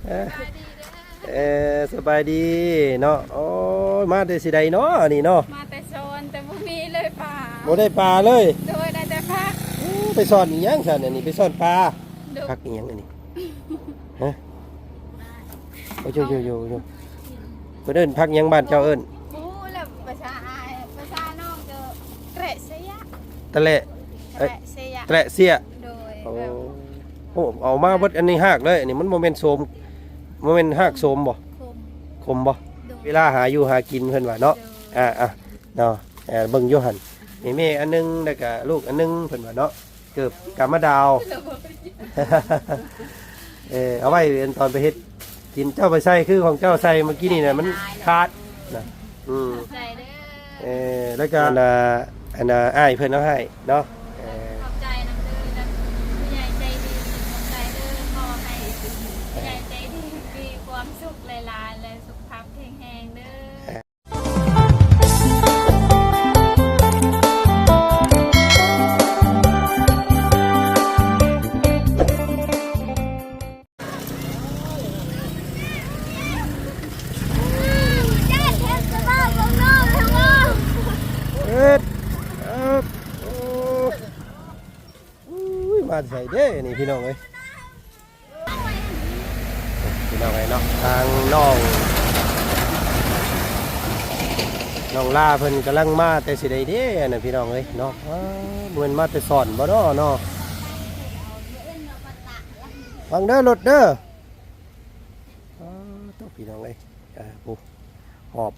ເອີ ສະບາຍດີເດີ ເອີ ສະບາຍດີເນາະ. ໂອ້ຍ ມາແຕ່ຊິໃດເນາະ ອັນນີ້ເນາະ? ມາແຕ່ສອນ ແຕ່ບໍ່ມີເລີຍປາ. ບໍ່ໄດ້ປາເລີຍ? ໂດຍ ໄດ້ແຕ່ຜັກ. ໂອ້ ໄປສອນອີຫຍັງຊັ້ນ ອັນນີ້ ໄປສອນປາ? ໂດຍ. ຜັກອີຫຍັງອັນນີ້? ຮະ? ໂອ້ຍ ໂອ້ຍ ໂອ້ຍ ໂອ້ຍ ເພິ່ນເອີ້ນຜັກຫຍັງ ບ້ານເຈົ້າເອີ້ນ? ບໍ່ຮູ້ແຫຼະ ພາສາອ້າຍ ພາສານ້ອງກໍແຕຣະເຊຍະ. ຕະແລະ ເອີ ແຕຣະເຊຍະ ແຕຣະເຊຍະ. ໂດຍ. ໂອ້ ແບບ ໂອ້ ເອົາມາເບິດ ອັນນີ້ຮາກເລີຍ ອັນນີ້ມັນບໍ່ແມ່ນໂສມ ບໍ່ແມ່ນຮາກໂສມບໍ່? ຂົມ ຂົມບໍ່? ໂດຍ. ເວລາຫາຢູ່ຫາກິນເພິ່ນວ່າເນາະ. ໂດຍ. ອ່າ ອ່າ ເນາະ ເອີ ເບິ່ງຢູ່ຫັ້ນ ມີແມ່ອັນໜຶ່ງ ແລ້ວກະລູກອັນໜຶ່ງ ເພິ່ນວ່າເນາະ. ເກີບກາມະດາວ ເອີ ເອົາໄວ້ຕອນໄປເຮັດກິນ ເຈົ້າໄປໃສ່ ຄືຂອງເຈົ້າໃສ່ເມື່ອກີ້ນີ້ນະ ມັນຂາດນະ. ອືມ ຂອບໃຈເດີ. ເອີ ແລ້ວກໍອັນນ່າ ອັນນ່າ ອ້າຍເພິ່ນເອົາໃຫ້ເນາະ. ເອີ ຂອບໃຈນຳເດີ ແລ້ວຜູ້ໃຫຍ່ໃຈດີ ຂອບໃຈເດີ ຂໍໃຫ້ຜູ້ໃຫຍ່ໃຈດີມີຄວາມສຸກຫຼາຍໆ ແລະ ສຸຂະພາບແຂງແຮງເດີ. ເອີ ໂອ້ ອຸ້ຍ ມາແຕ່ໃສເດ້ນີ້ ພີ່ນ້ອງເອີຍ. ພີ່ນ້ອງເອີຍເນາະ ທາງນ້ອງ ນ້ອງລາເພິ່ນກຳລັງມາແຕ່ຊິໃດເດ້ ອັນນັ້ນ ພີ່ນ້ອງເອີຍເນາະ. ອ້າ ບໍ່ແມ່ນມາແຕ່ສອນບໍ່ເນາະ ເນາະ? ຟັງເດີລົດເດີ. ອ້າ ໂທ້ ພີ່ນ້ອງເອີຍ ອ່າ ໂອ້ ຫອບ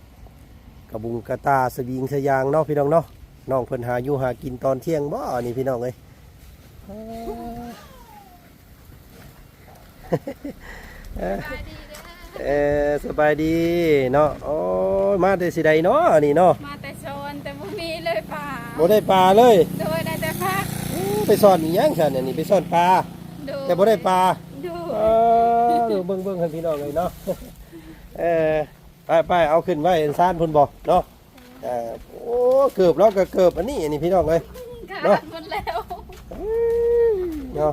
ກະບຸງກະຕ່າສະວິງສະຫຍາງເນາະ ພີ່ນ້ອງເນາະ. ນ້ອງເພິ່ນຫາຢູ່ຫາກິນຕອນທ່ຽງບໍ່ ອັນນີ້ ພີ່ນ້ອງເອີຍ. ເອີ ສະບາຍດີເດີ ເອີ ສະບາຍດີເນາະ. ໂອ້ຍ ມາແຕ່ຊິໃດເນາະ ອັນນີ້ເນາະ? ມາແຕ່ສອນ ແຕ່ບໍ່ມີເລີຍປາ. ບໍ່ໄດ້ປາເລີຍ? ໂດຍ ໄດ້ແຕ່ຜັກ. ໂອ້ ໄປສອນອີຫຍັງຊັ້ນ ອັນນີ້ ໄປສອນປາ? ໂດຍ. ແຕ່ບໍ່ໄດ້ປາ? ໂດຍ. ເອີ ເບິ່ງໆ ໃຫ້ພີ່ນ້ອງເອີຍເນາະ. ເອີ ໄປໆ ເອົາຂຶ້ນໄວ້ຊານພຸ້ນບໍ່ເນາະ? ເອີ ໂອ້ ເກີບລາວກໍເກີບອັນນີ້ ອັນນີ້ ພີ່ນ້ອງເອີຍ ຂາດເນາະ ໝົດແລ້ວ ເນາະ.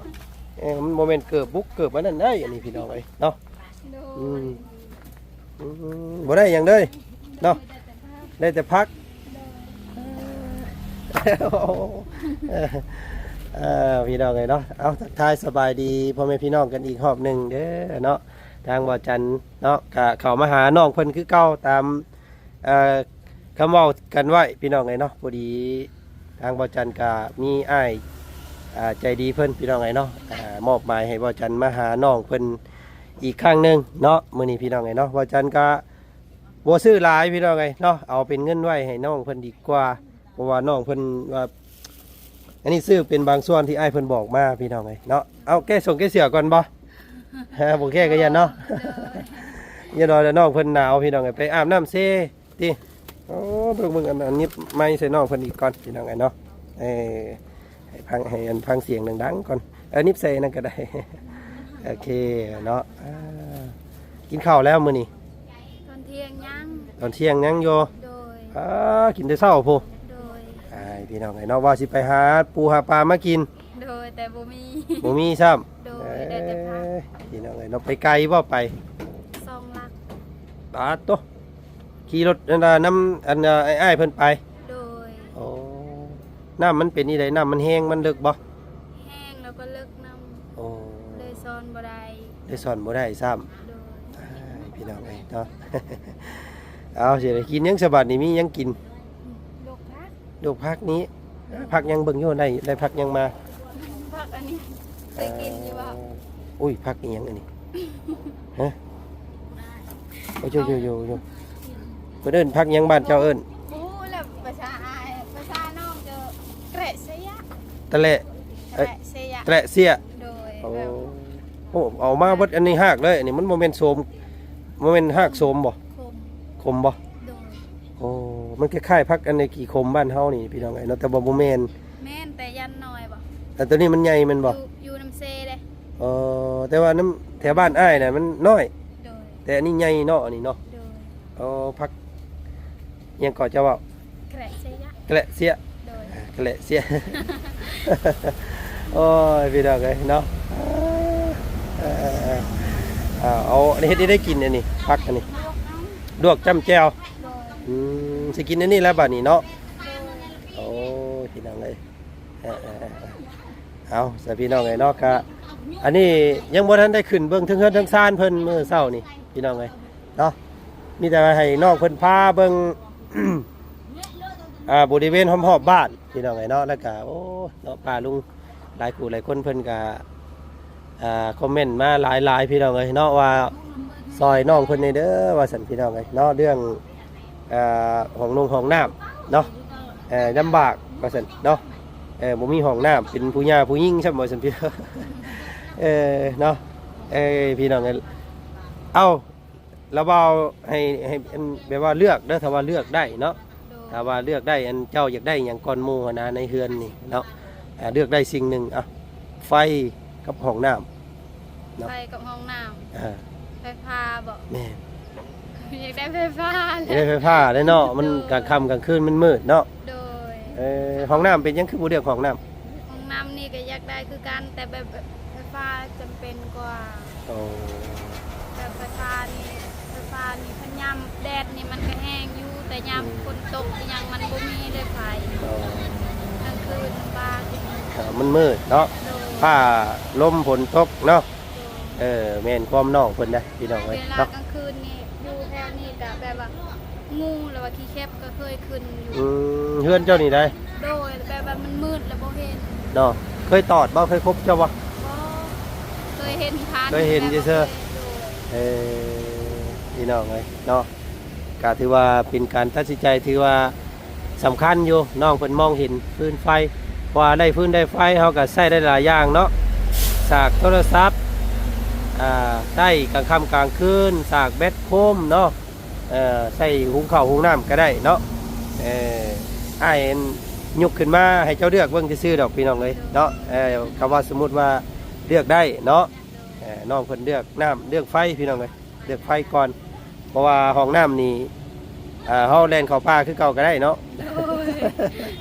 ເອີ ມັນບໍ່ແມ່ນເກີບບຸກເກີບອັນນັ້ນໄດ໋ ອັນນີ້ ພີ່ນ້ອງເອີຍເນາະ. ໂດຍ. ອືມ ອືມ ບໍ່ໄດ້ຫຍັງເລີຍເນາະ ໄດ້ແຕ່ຜັກ. ໂດຍ. ເອີ ພີ່ນ້ອງເອີຍເນາະ ເອົາ ທັກທາຍສະບາຍດີພໍ່ແມ່ພີ່ນ້ອງກັນອີກຮອບໜຶ່ງເດີເນາະ. ທາງບ່າວຈັນເນາະ ກະເຂົ້າມາຫານ້ອງເພິ່ນຄືເກົ່າ ຕາມ ເອີ ຄຳເວົ້າກັນໄວ້ ພີ່ນ້ອງເອີຍເນາະ. ພໍດີທາງບ່າວຈັນກະມີອ້າຍ ອ່າ ໃຈດີເພິ່ນ ພີ່ນ້ອງເອີຍເນາະ ອ່າ ມອບໝາຍໃຫ້ບ່າວຈັນມາຫານ້ອງເພິ່ນອີກຄັ້ງໜຶ່ງເນາະ. ມື້ນີ້ ພີ່ນ້ອງເອີຍເນາະ ບ່າວຈັນກະບໍ່ຊື້ຫຼາຍ ພີ່ນ້ອງເອີຍເນາະ ເອົາເປັນເງິນໄວ້ໃຫ້ນ້ອງເພິ່ນດີກວ່າ ເພາະວ່ານ້ອງເພິ່ນວ່າ ອັນນີ້ຊື້ເປັນບາງສ່ວນທີ່ອ້າຍເພິ່ນບອກມາ ພີ່ນ້ອງເອີຍເນາະ. ເອົາ ແກ້ສົງແກ້ເສື້ອກ່ອນບໍ່? ບໍ່ແກ້ກໍຢ້ານເນາະ. ໂດຍ. ຢ່າງໜ້ອຍແລ້ວນ້ອງເພິ່ນໜາວ ພີ່ນ້ອງເອີຍ ໄປອາບນ້ຳເຊຕິ. ໂອ້ ເບິ່ງໆ ອັນ ອັນນີ້ໄມໃສ່ນ້ອງເພິ່ນອີກກ່ອນ ພີ່ນ້ອງເອີຍເນາະ. ເອີ ໃຫ້ຟັງ ໃຫ້ອັນ ຟັງສຽງດັງໆກ່ອນ. ເອີ ນິບໃສ່ນັ້ນກໍໄດ້. ໂອເຄເນາະ ອ່າ ກິນເຂົ້າແລ້ວມື້ນີ້? ຕອນທ່ຽງຍັງ. ຕອນທ່ຽງຍັງຢູ່? ໂດຍ. ອ່າ ກິນແຕ່ເຊົ້າພຸ້ນ. ໂດຍ. ອ້າຍ ພີ່ນ້ອງເອີຍເນາະ ວ່າຊິໄປຫາປູຫາປາມາກິນ. ໂດຍ ແຕ່ບໍ່ມີ. ບໍ່ມີຊ້ຳ. ໂດຍ. ເອີ ໄດ້ແຕ່ຜັກ. ພີ່ນ້ອງເອີຍເນາະ ໄປໄກບໍ່ໄປ? ສອງຫຼັກ. ປາດໂທ້ ຂີ່ລົດອັນນ່າ ນຳອັນ ເອີ ອ້າຍໆເພິ່ນໄປ. ໂດຍ. ໂອ້ ນ້ຳມັນເປັນຈັ່ງໃດ? ນ້ຳມັນແຮງ ມັນເລິກບໍ່? ແຮງແລ້ວກໍເລິກນຳ. ໂອ້ ເລີຍສອນບໍ່ໄດ້. ເລີຍສອນບໍ່ໄດ້ຊ້ຳ. ໂດຍ. ອ້າຍ ພີ່ນ້ອງເອີຍເນາະ ເອົາ ຊິໄດ້ກິນຫຍັງຊະບັດນີ້? ມີຫຍັງກິນ? ອືມ ລວກຜັກ. ລວກຜັກນີ້ ອືມ ຜັກຫຍັງ? ເບິ່ງຢູ່ ໄດ້ ໄດ້ຜັກຫຍັງມາ? ຜັກອັນນີ້ ເຄີຍກິນຢູ່ບໍ່? ເອີ ອຸ້ຍ ຜັກອີຫຍັງອັນນີ້? ຮະ? ໂອ້ຍ ໂອ້ຍ ໂອ້ຍ ໂອ້ຍ ເພິ່ນເອີ້ນຜັກຫຍັງ ບ້ານເຈົ້າເອີ້ນ? ບໍ່ຮູ້ແຫຼະ ພາສາອ້າຍ ພາສານ້ອງກໍແຕຣະເຊຍະ. ຕະແລະ ແຕຣະເຊຍະ. ແຕຣະເຊຍະ. ໂດຍ. ໂອ້ ແບບ ໂອ້ ເອົາມາເບິດອັນນີ້ຮາກເລີຍ ອັນນີ້ມັນບໍ່ແມ່ນໂສມ ບໍ່ແມ່ນຮາກໂສມບໍ່? ຂົມ. ຂົມບໍ່? ໂດຍ. ໂອ້ ມັນຄ້າຍໆ ຜັກອັນໃດ ຂີ້ຂົມບ້ານເຮົານີ້ ພີ່ນ້ອງເອີຍເນາະ ແຕ່ວ່າບໍ່ແມ່ນ. ແມ່ນ ແຕ່ຢ່າງໜ້ອຍບໍ່? ແຕ່ຕົວນີ້ມັນໃຫຍ່ແມ່ນບໍ່? ຢູ່ ຢູ່ນຳເຊເດ້. ເອີ ແຕ່ວ່ານຳແຖວບ້ານອ້າຍນະມັນນ້ອຍ. ໂດຍ. ແຕ່ອັນນີ້ໃຫຍ່ເນາະ ອັນນີ້ເນາະ. ໂດຍ. ເອົາ ຜັກຫຍັງເກາະ ເຈົ້າເວົ້າ? ແກະເຊຍະ. ແກະເຊຍະ. ໂດຍ. ແກະເຊຍະ. ໂອ້ຍ ພີ່ນ້ອງເອີຍເນາະ ເອີ ເອີ ເອີ ອ່າ ເອົາ ອັນນີ້ເຮັດໄດ້ກິນ ອັນນີ້ ຜັກອັນນີ້ ລວກຈ້ຳແຈ່ວ. ໂດຍ. ອືມ ຊິກິນອັນນີ້ແລ້ວບາດນີ້ເນາະ. ໂດຍ. ໂອ້ຍ ພີ່ນ້ອງເອີຍ ເອີໆໆ ເອົາ ຊະ ພີ່ນ້ອງເອີຍເນາະ. ກະ ອັນນີ້ຍັງບໍ່ທັນໄດ້ຂຶ້ນເບິ່ງເທິງເຮືອນເທິງຊານເພິ່ນມື້ເຊົ້ານີ້ ພີ່ນ້ອງເອີຍເນາະ. ມີແຕ່ວ່າໃຫ້ນ້ອງເພິ່ນພາເບິ່ງ ອ່າ ບໍລິເວນຮອບໆບ້ານ ພີ່ນ້ອງເອີຍເນາະ. ແລ້ວກະ ໂອ້ ເນາະ ປ້າລຸງ ຫຼາຍຄູ່ຫຼາຍຄົນເພິ່ນກະ ອ່າ ຄອມເມັນມາຫຼາຍໆ ພີ່ນ້ອງເອີຍເນາະ ວ່າຊ່ອຍນ້ອງເພິ່ນແດ່ເດີ ວ່າຊັ້ນ ພີ່ນ້ອງເອີຍເນາະ. ເລື່ອງ ອ່າ ຫ້ອງນົງຫ້ອງນ້ຳເນາະ ເອີ ລຳບາກວ່າຊັ້ນເນາະ. ເອີ ບໍ່ມີຫ້ອງນ້ຳ ເປັນຜູ້ຍ່າຜູ້ຍິງຊ້ຳວ່າຊັ້ນ ພີ່ ເອີ ເນາະ. ເອີ ພີ່ນ້ອງເອີຍ ເອົ້າ ລະເວົ້າໃຫ້ ໃຫ້ ອັນ ແບບວ່າເລືອກເດີ ຖ້າວ່າເລືອກໄດ້ເນາະ. ໂດຍ. ຖ້າວ່າເລືອກໄດ້ ອັນ ເຈົ້າຢາກໄດ້ຫຍັງກ່ອນໝູ່ຫັ້ນນະ ໃນເຮືອນນີ້ເນາະ? ອ່າ ເລືອກໄດ້ສິ່ງໜຶ່ງ ອ່ະ ໄຟກັບຫ້ອງນ້ຳເນາະ. ໄຟກັບຫ້ອງນ້ຳ. ອ່າ ໄຟຟ້າບໍ? ແມ່ນ. ຢາກໄດ້ໄຟຟ້າແຫຼະ. ຢາກໄດ້ໄຟຟ້າເດ້ເນາະ ມັນ ໂດຍ ກາງຄ່ຳກາງຄືນມັນມືດເນາະ. ໂດຍ. ເອີ ຫ້ອງນ້ຳເປັນຫຍັງຄືບໍ່ເລືອກຫ້ອງນ້ຳ? ຫ້ອງນ້ຳນີ້ກໍຢາກໄດ້ຄືກັນ ແຕ່ແບບ ແບບໄຟຟ້າຈຳເປັນກວ່າ. ໂອ້ ແບບໄຟຟ້ານີ້ ໄຟຟ້ານີ້ ຄັນຍາມແດດນີ້ມັນກໍແຮງຢູ່ ແຕ່ຍາມ ອືມ ຝົນຕົກອີ່ຫຍັງມັນບໍ່ມີເລີຍໄຟ. ໂອ້ ກາງຄືນລຳບາກ. ເອີ ມັນມືດເນາະ. ໂດຍ. ຟ້າລົມຝົນຕົກເນາະ. ໂດຍ. ເອີ ແມ່ນຄວາມນ້ອງເພິ່ນເດ້ ພີ່ນ້ອງເອີຍ ເວລາ ເນາະ ກາງຄືນນີ້ ຢູ່ແຖວນີ້ກະແບບວ່າ ງູ ຫຼືວ່າຂີ້ເຂັບກໍເຄີຍຂຶ້ນຢູ່. ອືມ ເຮືອນເຈົ້ານີ້ໃດ? ໂດຍ ແບບວ່າມັນມືດແລ້ວບໍ່ເຫັນເນາະ. ເຄີຍຕອດບໍ່? ເຄີຍຄົບເຈົ້າບໍ່? ບໍ່ ເຄີຍເຫັນຜ່ານ ເຄີຍເຫັນຊື່ໆ. ໂດຍ. ເອີ ພີ່ນ້ອງເອີຍເນາະ ກະຖືວ່າເປັນການຕັດສິນໃຈ ຖືວ່າສຳຄັນຢູ່ ນ້ອງເພິ່ນມອງເຫັນຟືນໄຟ ເພາະວ່າໄດ້ຟືນໄດ້ໄຟ ເຮົາກໍໃຊ້ໄດ້ຫຼາຍຢ່າງເນາະ ສາກໂທລະສັບ ອ່າ ໄດ້ກາງຄ່ຳກາງຄືນ ສາກແບັດໂຄມເນາະ. ເອີ ໃສ່ຫຸງເຂົ້າຫຸງນ້ຳກໍໄດ້ເນາະ. ເອີ ອ້າຍ ອັນ ຍົກຂຶ້ນມາໃຫ້ເຈົ້າເລືອກເບິ່ງຊື່ໆດອກ ພີ່ນ້ອງເອີຍເນາະ. ເອີ ຄຳວ່າສົມມຸດວ່າເລືອກໄດ້ເນາະ ເອີ ນ້ອງເພິ່ນເລືອກນ້ຳເລືອກໄຟ ພີ່ນ້ອງເອີຍ ເລືອກໄຟກ່ອນ ເພາະວ່າຫ້ອງນ້ຳນີ້ ເຮົາແລ່ນເຂົ້າປ່າຄືເກົ່າກໍໄດ້ເນາະ. ໂດຍ.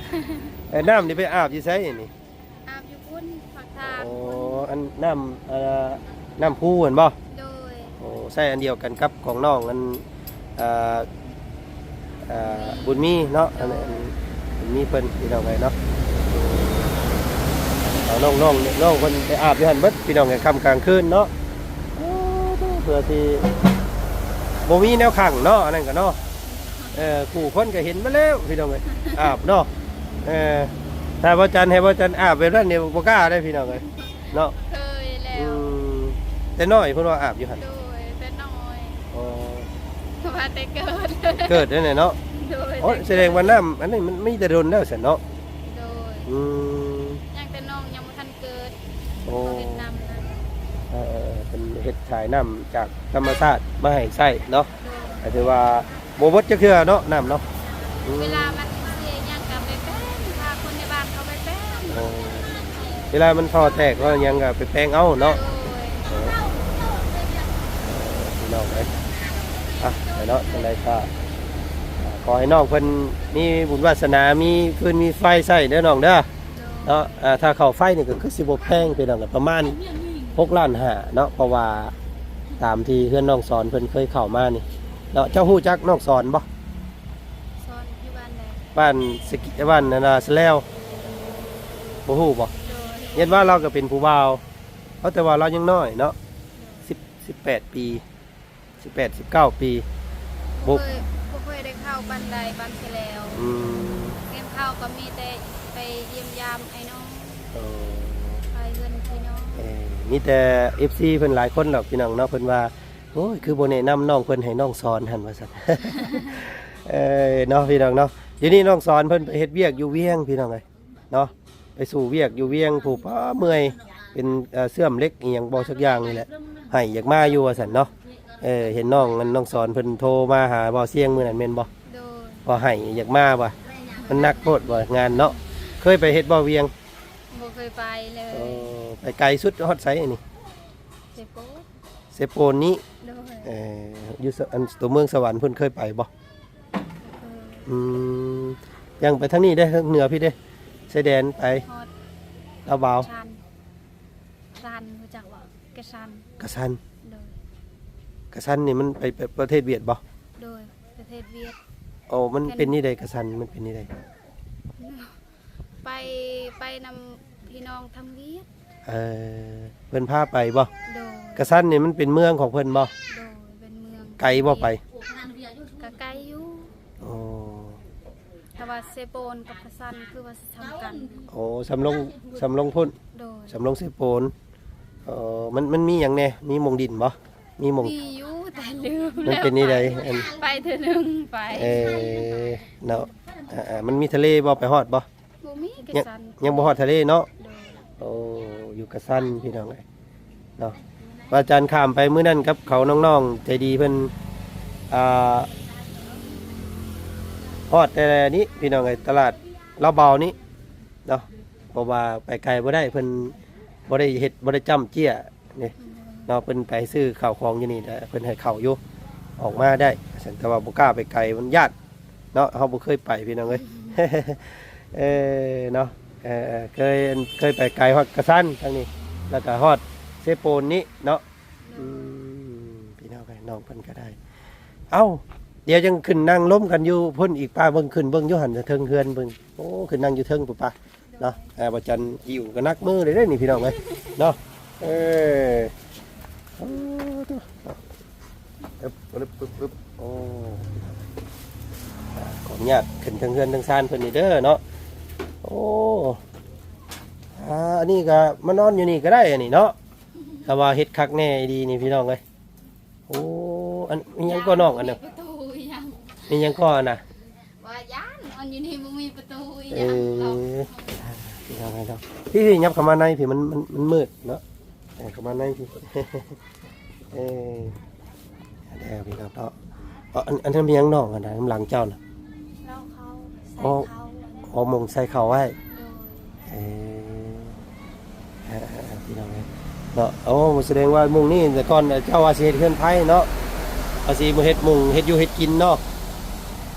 ເອີ ນ້ຳນີ້ໄປອາບຢູ່ໃສນີ້? ອາບຢູ່ພຸ້ນ ພາກທາງ. ອໍ ພຸ້ນ ອັນ ນ້ຳ ເອີ ນ້ຳພູຫັ້ນບໍ່? ໂດຍ. ໂອ້ ໃຊ້ອັນດຽວກັນກັບຂອງນ້ອງ ອັນ ເອີ ເອີ ບຸນມີເນາະ. ໂດຍ. ອັນ ອັນບຸນມີເພິ່ນ ພີ່ນ້ອງເອີຍເນາະ ເອົານ້ອງ ນ້ອງ ນ້ອງເພິ່ນໄປອາບຢູ່ຫັ້ນເບິດ ພີ່ນ້ອງເອີຍ ຄ່ຳກາງຄືນເນາະ. ໂອ້ ເພື່ອຊິບໍ່ມີແນວຂັງເນາະ ອັນນັ້ນກໍເນາະ. ເອີ ຄູ່ຄົນກໍເຫັນມາແລ້ວ ພີ່ນ້ອງເອີຍ ອາບເນາະ. ເອີ ຖ້າບໍ່ຈັນ ໃຫ້ບໍ່ຈັນອາບແບບນັ້ນນີ້ບໍ່ກ້າເດ້ ພີ່ນ້ອງເອີຍເນາະ. ເຄີຍແລ້ວ. ອືມ ແຕ່ນ້ອຍເພິ່ນວ່າອາບຢູ່ຫັ້ນ. ໂດຍ ແຕ່ນ້ອຍ. ອໍ ວ່າແຕ່ເກີດ ເກີດໄດ້ແຫຼະເນາະ. ໂດຍ. ໂອ້ ແຕ່ເກີດ ສະແດງວ່ານ້ຳອັນນີ້ມັນມີແຕ່ດົນແລ້ວຊັ້ນເນາະ. ໂດຍ. ອືມ ຍັງແຕ່ນ້ອງຍັງບໍ່ທັນເກີດ. ໂອ້ ເຂົາເຮັດນ້ຳນະ. ເອີໆໆ ເພິ່ນເຮັດສາຍນ້ຳຈາກທຳມະຊາດມາໃຫ້ໃຊ້ເນາະ. ໂດຍ. ກໍຖືວ່າບໍ່ເບິດຈັກເທື່ອເນາະ ນ້ຳເນາະ. ອືມ ເວລາມັນເສຍຫຍັງກໍໄປແປງ ພາຄົນໃນບ້ານເຂົາໄປແປງ. ໂອ້ ເວລາມັນທໍ່ແຕກ ເອີ ຫຍັງກໍໄປແປງເອົາເນາະ. ໂດຍ. ເອີ ພີ່ນ້ອງເອີຍ ອ່ະ ໄປເນາະ ຈັ່ງໃດກໍຂໍໃຫ້ນ້ອງເພິ່ນມີບຸນວາສະໜາ ມີຟືນມີໄຟໃຊ້ເດີນ້ອງເດີ. ເນາະ ອ່າ ຖ້າເຂົ້າໄຟນີ້ກໍຄືຊິບໍ່ແພງ ພີ່ນ້ອງ ປະມານຫົກລ້ານຫ້າເນາະ ເພາະວ່າຕາມທີ່ເຮືອນນ້ອງສອນເພິ່ນເຄີຍເຂົ້າມານີ້ເນາະ. ເຈົ້າຮູ້ຈັກນ້ອງສອນບໍ່? ສອນຢູ່ບ້ານໃດ? ບ້ານສະກິ ບ້ານອັນນາ ສະແລວ ບໍ່ຮູ້ບໍ່? ໂດຍ. ຢ້ານວ່າລາວກໍເປັນຜູ້ບ່າວ ເອົາ ແຕ່ວ່າລາວຍັງນ້ອຍເນາະ ໂດຍ ສິບ ສິບແປດປີ. ສິບແປດ ສິບເກົ້າປີ. ບໍ່ ບໍ່ເຄີຍ ບໍ່ເຄີຍໄດ້ເຂົ້າບ້ານໃດ ບ້ານຊະແລວ. ອືມ ເຂົ້າກໍມີແຕ່ໄປຢ້ຽມຢາມອ້າຍນ້ອງ. ເອີ ໄປເຮືອນພີ່ນ້ອງ. ເອີ ມີແຕ່ເອັຟຊີເພິ່ນຫຼາຍຄົນດອກ ພີ່ນ້ອງເນາະ ເພິ່ນວ່າ ໂອ້ຍ ຄືບໍ່ແນະນຳນ້ອງເພິ່ນໃຫ້ນ້ອງສອນຫັ້ນ ວ່າຊັ້ນ. ເອີ ເນາະ ພີ່ນ້ອງເນາະ ດຽວນີ້ນ້ອງສອນເພິ່ນໄປເຮັດວຽກຢູ່ວຽງ ພີ່ນ້ອງເອີຍ. ເນາະ ໄປສູ່ວຽກຢູ່ວຽງພຸ້ນ ປ້າ ເມື່ອຍ ເປັນ ເອີ ເຊື່ອມເຫຼັກອີ່ຫຍັງບໍ່ສັກຢ່າງນີ້ແຫຼະ ໃຫ້ຢາກມາຢູ່ວ່າຊັ້ນເນາະ. ເອີ ເຫັນນ້ອງ ອັນ ນ້ອງສອນເພິ່ນໂທມາຫາບ່າວຊຽງມື້ນັ້ນແມ່ນບໍ່? ໂດຍ. ວ່າໃຫ້ຢາກມາວ່າ ມັນໜັກໂພດວ່າງານເນາະ. ເຄີຍໄປເຮັດບໍ່ວຽງ? ບໍ່ເຄີຍໄປເລີຍ. ເອີ ໄປໄກສຸດຮອດໃສອັນນີ້? ເຊໂປນ. ເຊໂປນນີ້? ໂດຍ. ເອີ ຢູ່ ອັນ ຕົວເມືອງສະຫວັນເພິ່ນເຄີຍໄປບໍ່? ອືມ ຍັງໄປທາງນີ້ເດ້ ທາງເໜືອພີ້ເດ້ ຊາຍແດນໄປ ຮອດ ລາວບາວ ກະຊັນ. ກະຊັນ ຮູ້ຈັກບໍ່? ກະຊັນ. ກະຊັນ. ໂດຍ. ກະສັນນີ້ມັນໄປ ໄປປະເທດຫວຽດບໍ່? ໂດຍ ປະເທດຫວຽດ. ໂອ້ ມັນເປັນແນວໃດກະສັນ ມັນເປັນແນວໃດ? ໄປ ໄປນຳພີ່ນ້ອງທາງຫວຽດ. ເອີ ເພິ່ນພາໄປບໍ່? ໂດຍ. ກະສັນນີ້ມັນເປັນເມືອງຂອງເພິ່ນບໍ່? ໂດຍ ເປັນເມືອງ. ໄກບໍ່ໄປ? ກະໄກຢູ່. ໂອ້ ແຕ່ວ່າເຊໂປນກັບກະສັນຄືວ່າຊິສ່ຳກັນ. ໂອ້ ສ່ຳລົງ ສ່ຳລົງພຸ້ນ. ໂດຍ. ສ່ຳລົງເຊໂປນ. ເອີ ມັນ ມັນມີຫຍັງແດ່? ມີໝ່ອງດິນບໍ່? ມີໝ່ອງ ມີຢູ່ ແຕ່ລືມ. ມັນເປັນແນວໃດ? ອັນ ໄປເທື່ອໜຶ່ງໄປ. ເອີ ເນາະ. ອ່າໆ ມັນມີທະເລບໍ່? ໄປຮອດບໍ່? ບໍ່ມີ. ກະສັນ ຍັງ ຍັງບໍ່ຮອດທະເລເນາະ. ໂດຍ. ໂອ້ ຢູ່ກະສັນພີ່ນ້ອງເອີຍເນາະ. ວ່າຈັນຂ້າມໄປມື້ນັ້ນກັບເຂົາ ນ້ອງໆໃຈດີເພິ່ນ ອ່າ ຮອດແຕ່ນີ້ພີ່ນ້ອງເອີຍ ຕະຫຼາດລາວເບົານີ້ເນາະ. ເພາະວ່າໄປໄກບໍ່ໄດ້ ເພິ່ນບໍ່ໄດ້ເຮັດ ບໍ່ໄດ້ຈ້ຳເຈ້ຍເດ້ເນາະ. ເພິ່ນໄປຊື້ເຂົ້າຂອງຢູ່ນີ້ແຫຼະ ເພິ່ນໃຫ້ເຂົ້າຢູ່ ອອກມາໄດ້. ແຕ່ວ່າບໍ່ກ້າໄປໄກ ມັນຢ້ານ ເນາະ ເຮົາບໍ່ເຄີຍໄປພີ່ນ້ອງເອີຍ. ເອີ ເນາະ ເອີ ເອີ ເຄີຍ ເຄີຍໄປໄກຮອດກະສັນທາງນີ້ ແລ້ວກະຮອດເຊໂປນນີ້ເນາະ. ອືມ ພີ່ນ້ອງເອີຍ ນ້ອງເພິ່ນກະໄດ້. ເອົ້າ ດຽວຈັ່ງຂຶ້ນນັ່ງລົມກັນຢູ່ພຸ້ນອີກ ປ້າເບິ່ງ ຂຶ້ນເບິ່ງຢູ່ຫັ້ນເທິງເຮືອນເບິ່ງ. ໂອ້ ຂຶ້ນນັ່ງຢູ່ເທິງພຸ້ນປະ. ເນາະ ເອີ ບໍ່ຈັນຫິ້ວກະໜັກມືເລີຍເດ້ນີ້ພີ່ນ້ອງເອີຍເນາະ. ເອີ ໂອ້ ໂທ້ ອຶບ ອຶບ ອຶບ ອຶບ ໂອ້ ຂໍອະນຸຍາດຂຶ້ນເທິງເຮືອນເທິງຊານເພິ່ນນີ້ເດີເນາະ. ໂອ້ ອ່າ ອັນນີ້ກະມານອນຢູ່ນີ້ກະໄດ້ ອັນນີ້ເນາະ ຖ້າວ່າເຮັດຄັກແນ່ອີ່ຫຼີນີ້ພີ່ນ້ອງເອີຍ. ໂອ້ ອັນ ມີຫຍັງກໍນ້ອງ ອັນນັ້ນ ມີຫຍັງກໍ ອັນນ່າ ວ່າຢ້ານ ອັນຢູ່ນີ້ບໍ່ມີປະຕູອີ່ຫຍັງ. ເອີ ພີ່ນ້ອງເອີຍເນາະ ພີ່ໆ ຫຍັບເຂົ້າມາໃນພີ່ ມັນ ມັນ ມັນມືດເນາະ. ເອີ ເຂົ້າມາໃນພີ່. ເອີ ເດີພີ່ນ້ອງເນາະ. ເອີ ອັນ ອັນນັ້ນແມ່ນຫຍັງນ້ອງ ອັນນັ້ນນຳຫຼັງເຈົ້ານະ? ເຫຼົ້າເຂົ້າ ໃສ່ເຂົ້າ. ອໍ ໝ່ອງໃສ່ເຂົ້າໄວ້. ໂດຍ. ເອີ ອ່າໆ ພີ່ນ້ອງເອີຍເນາະ. ໂອ້ ສະແດງວ່າມຸ້ງນີ້ແຕ່ກ່ອນເຈົ້າວ່າຊິເຮັດເຮືອນໄພເນາະ ວ່າຊິມາເຮັດມຸ້ງເຮັດຢູ່ເຮັດກິນເນາະ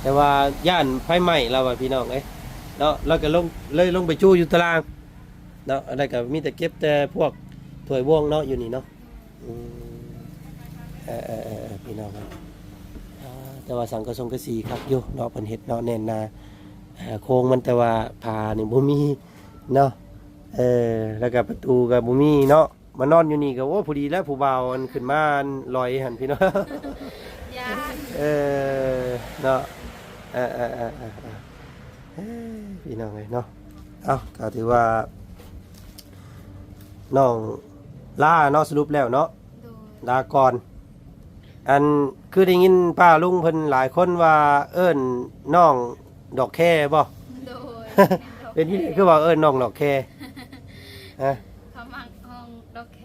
ແຕ່ວ່າຢ້ານໄຟໄໝ້ລາວວ່າ ພີ່ນ້ອງເອີຍເນາະ. ລາວກະລົງ ເລີຍລົງໄປຈູ້ຢູ່ຕາລ່າງເນາະ. ອັນນັ້ນກະມີແຕ່ເກັບແຕ່ພວກຖ້ວຍບ່ວງເນາະ ຢູ່ນີ້ເນາະ. ອືມ ເອີໆ ພີ່ນ້ອງເອີຍ ອ່າ ແຕ່ວ່າສັງກະສົງກະສີຄັກຢູ່ເນາະ ເພິ່ນເຮັດເນາະ ແໜ້ນໜາ ເອີ ໂຄງມັນ ແຕ່ວ່າຝານີ້ບໍ່ມີເນາະ. ເອີ ແລ້ວກະປະຕູກະບໍ່ມີເນາະ. ມານອນຢູ່ນີ້ກະ ໂອ້ ພໍດີແລ້ວ ຜູ້ບ່າວອັນຂຶ້ນມາອັນລອຍຫັ້ນ ພີ່ນ້ອງ. ຢ້ານ ເອີ ເນາະ ເອີໆ ພີ່ນ້ອງເອີຍເນາະ. ເອົ້າ ກະຖືວ່ານ້ອງລາເນາະ ສະຫຼຸບແລ້ວເນາະ. ໂດຍ. ລາກ່ອນ. ອັນ ຄືໄດ້ຍິນປ້າລຸງເພິ່ນຫຼາຍຄົນວ່າເອີ້ນນ້ອງດອກແຄບໍ່? ໂດຍ. ເປັນຫຍັງຄືວ່າເອີ້ນນ້ອງດອກແຄ? ຮະ? ເຂົາມັກຮ້ອງດອກແຄ.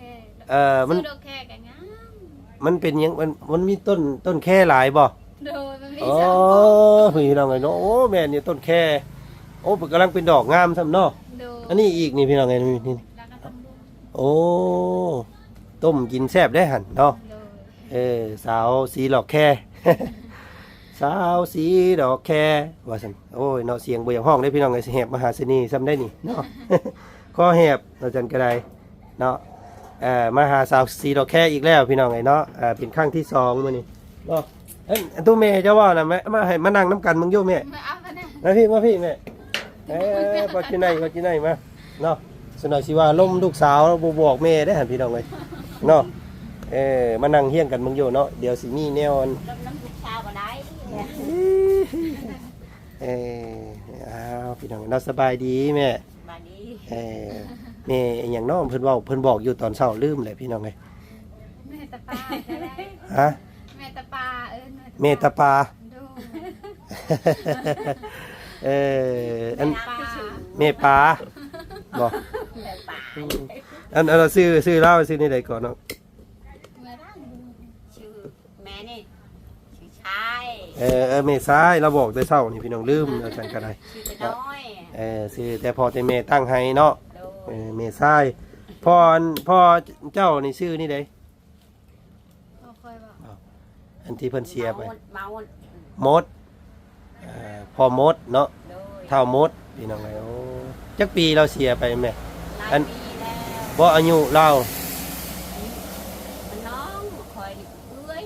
ເອີ ມັນ ຊື່ດອກແຄກະງາມ. ມັນເປັນຫຍັງ? ມັນ ມັນມີຕົ້ນ ຕົ້ນແຄຫຼາຍບໍ່? ໂດຍ ມັນມີ. ອໍ ສາມຕົ້ນ ພີ່ນ້ອງເອີຍເນາະ. ໂອ້ ແມ່ນຢູ່ ຕົ້ນແຄ. ໂອ້ ເພິ່ນກຳລັງເປັນດອກງາມຊ້ຳເນາະ. ໂດຍ. ອັນນີ້ອີກນີ້ ພີ່ນ້ອງເອີຍ ນີ້ ນີ້. ແລ້ວກະຕົ້ມ ໂອ້ ຕົ້ມກິນແຊບເດ້ຫັ້ນເນາະ. ໂດຍ. ເອີ ສາວສີດອກແຄ ສາວສີດອກແຄວ່າຊັ້ນ. ໂອ້ຍເນາະ ສຽງບໍ່ຢາກຮ້ອງເດ້ພີ່ນ້ອງເອີຍ ຊິແຫບມະຫາເສນີຊ້ຳໄດ໋ນີ້ເນາະ. ຄໍແຫບວ່າຊັ້ນກະໄດ້ເນາະ. ເອີ ມາຫາສາວສີດອກແຄອີກແລ້ວພີ່ນ້ອງເອີຍເນາະ. ເອີ ເປັນຄັ້ງທີສອງມື້ນີ້ເນາະ. ເອີ ອັນ ອັນໂຕແມ່ເຈົ້າເວົ້ານະ ມາ ມາໃຫ້ມານັ່ງນຳກັນເບິ່ງຢູ່ແມ່. ມາເອົາມານັ່ງ ມາພີ່ ມາພີ່ແມ່. ເອີ ປາຈີໄນ ປາຈີໄນ ມາເນາະ. ສະໜ້ອຍຊິວ່າລົມລູກສາວບໍ່ບອກແມ່ເດ້ຫັ້ນ ພີ່ນ້ອງເອີຍເນາະ. ເອີ ມານັ່ງຮຽງກັນເບິ່ງຢູ່ເນາະ ດຽວຊິມີແນວອັນ ລົມນຳລູກສາວບໍ່ໄດ້. ເອີ ອ້າວ ພີ່ນ້ອງເນາະ ສະບາຍດີແມ່. ສະບາຍດີ. ເອີ ແມ່ອີຫຍັງເນາະ ເພິ່ນເວົ້າ ເພິ່ນບອກຢູ່ຕອນເຊົ້າ ລືມແຫຼະ ພີ່ນ້ອງເອີຍ. ແມ່ຕາປາ. ຮະ? ແມ່ຕາປາ ເອີ້ນແມ່ຕາປາ. ແມ່ຕາປາ. ໂດຍ. ເອີ ອັນ ແມ່ປາ ແມ່ປາບໍ? ແມ່ປາ. ອັນ ອັນ ຊື່ ຊື່ລາວຊື່ແນວໃດກ່ອນເນາະ? ຊື່ແມ່ນີ້ ຊື່ຊາຍ. ເອີ ເອີ ແມ່ຊາຍ ລາວບອກແຕ່ເຊົ້ານີ້ ພີ່ນ້ອງ ລືມ ວ່າຊັ້ນກະໄດ້. ຊື່ແຕ່ນ້ອຍ. ເອີ ຊື່ແຕ່ພໍ່ແຕ່ແມ່ຕັ້ງໃຫ້ເນາະ. ໂດຍ. ເອີ ແມ່ຊາຍ. ພໍ່ ອັນ ພໍ່ເຈົ້ານີ້ຊື່ແນວໃດ? ພໍ່ຂ້ອຍບໍ? ອັນທີ່ເພິ່ນເສຍໄປ. ເມົາ ເມົາ ມົດ ເອີ ພໍ່ມົດເນາະ. ໂດຍ. ທ້າວມົດ ພີ່ນ້ອງເອີຍ. ໂອ້ ຈັກປີລາວເສຍໄປແມ່? ຫຼາຍ ອັນ ປີແລ້ວ. ບໍ່ ອາຍຸລາວ? ອາຍຸ ມັນນ້ອງ. ຂ້ອຍນີ້ເອື້ອຍ.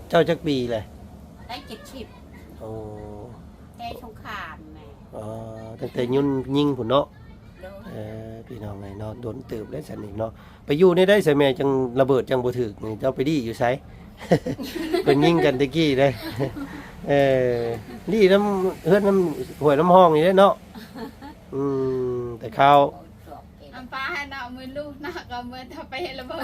ເຈົ້າຈັກປີແຫຼະ? ໄດ້ເຈັດສິບ. ໂອ້ ແຕ່ສົງຄາມແມ່. ອໍ ຕັ້ງແຕ່ຍຸ່ນຍິງພຸ້ນເນາະ. ໂດຍ. ເອີ ພີ່ນ້ອງເອີຍເນາະ ດົນເຕີບແລ້ວຊັ້ນນີ້ເນາະ. ໄປຢູ່ໃນໃດໃສແມ່ ຈັ່ງລະເບີດຈັ່ງບໍ່ຖືກນີ້ ເຈົ້າໄປດີ້ຢູ່ໃສ? ເພິ່ນຍິງກັນແຕ່ກີ້ເດ້. ເອີ ດີ້ນຳເຮືອນນຳຫ້ວຍນຳຮ່ອງນີ້ເດ້ເນາະ. ອືມ ແຕ່ຄາວ ອຳປາໃຫ້ເນາະ ມື້ລູກເນາະ ກໍເມື່ອເຮົາໄປເຮັດລະເບີດ.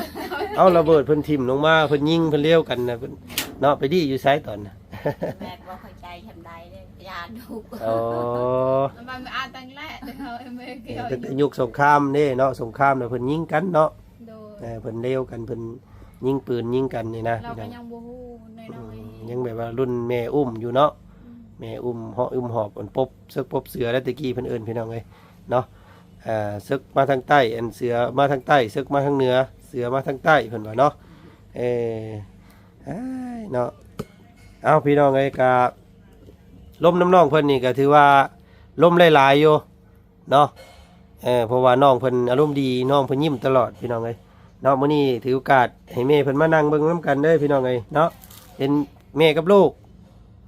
ເອົາ ລະເບີດເພິ່ນຖິ້ມລົງມາ ເພິ່ນຍິງ ເພິ່ນລຽວກັນນະ ເພິ່ນເນາະ. ໄປດີ້ຢູ່ໃສຕອນນະ? ແມ່ບໍ່ເຂົ້າໃຈຊ່ຳໃດເດ້ ຢ້ານລູກ. ອໍ ມັນອາດຕັ້ງແລະ ເຮົາເມື່ອກ່ອນ ຕັ້ງແຕ່ຍຸກສົງຄາມເດ້ເນາະ ສົງຄາມນະ ເພິ່ນຍິງກັນເນາະ. ໂດຍ. ເອີ ເພິ່ນລຽວກັນ ເພິ່ນຍິງປືນຍິງກັນນີ້ນະ. ເຮົາກໍຍັງບໍ່ຮູ້ນ້ອຍໆ ອືມ ຍັງແບບວ່າລຸ້ນແມ່ອຸ້ມຢູ່ເນາະ. ອືມ ແມ່ອຸ້ມເຫາະອຸ້ມຫອບ ອັນປົບເສິກປົບເສືອ ແລ້ວແຕ່ກີ້ເພິ່ນເອີ້ນ ພີ່ນ້ອງເອີຍເນາະ. ອ່າ ເສິກມາທາງໃຕ້ ອັນເສືອມາທາງໃຕ້ ເສິກມາທາງເໜືອ ເສືອມາທາງໃຕ້ ເພິ່ນວ່າເນາະ. ເອີ ອ້າຍເນາະ. ເອົາ ພີ່ນ້ອງເອີຍ ກະລົມນຳນ້ອງເພິ່ນນີ້ກະຖືວ່າລົມຫຼາຍໆຢູ່ເນາະ. ເອີ ເພາະວ່ານ້ອງເພິ່ນອາລົມດີ ນ້ອງເພິ່ນຍິ້ມຕະຫຼອດ ພີ່ນ້ອງເອີຍເນາະ. ມື້ນີ້ຖືໂອກາດໃຫ້ແມ່ເພິ່ນມານັ່ງເບິ່ງນຳກັນເດີ ພີ່ນ້ອງເອີຍເນາະ. ເປັນແມ່ກັບລູກ